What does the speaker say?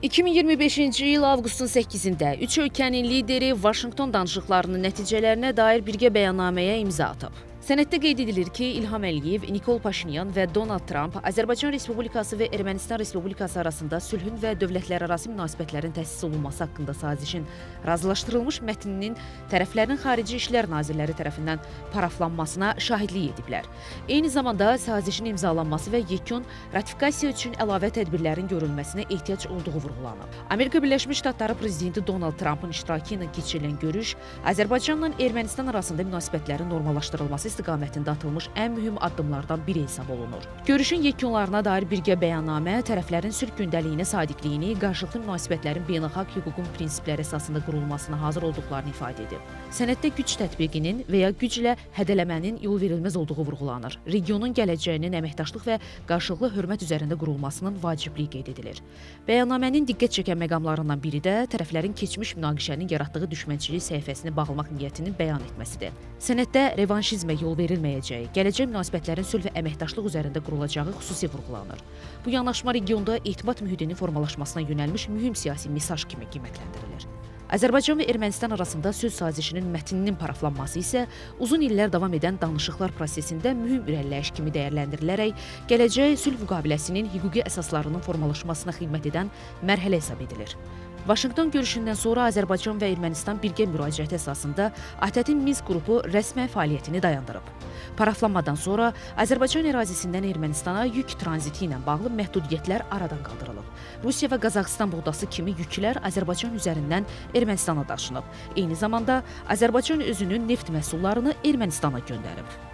2025-ci il avqustun 8-də üç ölkənin lideri Vaşinqton danışıqlarının nəticələrinə dair birgə bəyannaməyə imza atıb. Sənəddə qeyd edilir ki, İlham Əliyev, Nikol Paşinyan və Donald Tramp Azərbaycan Respublikası və Ermənistan Respublikası arasında sülhün və dövlətlərarası münasibətlərin təsis olunması haqqında sazişin razılaşdırılmış mətninin tərəflərin xarici işlər nazirləri tərəfindən paraflanmasına şahidlik ediblər. Eyni zamanda sazişin imzalanması və yekun ratifikasiya üçün əlavə tədbirlərin görülməsinə ehtiyac olduğu vurğulanıb. Amerika Birləşmiş Ştatları prezidenti Donald Trampın iştirakı ilə keçirilən görüş Azərbaycanla Ermənistan arasında münasibətlərin normallaşdırılması istiqamətində atılmış ən mühüm addımlardan biri hesab olunur. Görüşün yekunlarına dair birgə bəyannamə tərəflərin sülh gündəliyinə sadiqliyini, qarşılıqlı münasibətlərin beynəlxalq hüququn prinsipləri əsasında qurulmasına hazır olduqlarını ifadə edib. Sənəddə güc tətbiqinin və ya güclə hədələmənin yol verilməz olduğu vurğulanır. Regionun gələcəyinin əməkdaşlıq və qarşılıqlı hörmət üzərində qurulmasının vacibliyi qeyd edilir. Bəyannamənin diqqət çəkən məqamlarından biri də tərəflərin keçmiş münaqişənin yaratdığı düşmənçilik səhifəsini bağlamaq niyyətini bəyan etməsidir. Sənəddə revanşizmə yol verilməyəcəyi, gələcək münasibətlərin sülh və əməkdaşlıq üzərində qurulacağı xüsusi vurğulanır. Bu yanaşma regionda etibat mühitinin formalaşmasına yönəlmiş mühüm siyasi mesaj kimi qiymətləndirilir. Azərbaycan və Ermənistan arasında sülh sazişinin mətninin paraflanması isə uzun illər davam edən danışıqlar prosesində mühüm irəliləyiş kimi dəyərləndirilərək gələcək sülh müqaviləsinin hüquqi əsaslarının formalaşmasına xidmət edən mərhələ hesab edilir. Vaşinqton görüşündən sonra Azərbaycan və Ermənistan birgə müraciəti əsasında ATƏT-in Minsk qrupu rəsmən fəaliyyətini dayandırıb. Paraflanmadan sonra Azərbaycan ərazisindən Ermənistana yük tranziti ilə bağlı məhdudiyyətlər aradan qaldırılıb. Rusiya və Qazaxıstan buğdası kimi yüklər Azərbaycan üzərindən Ermənistana daşınıb. Eyni zamanda Azərbaycan özünün neft məhsullarını Ermənistana göndərib.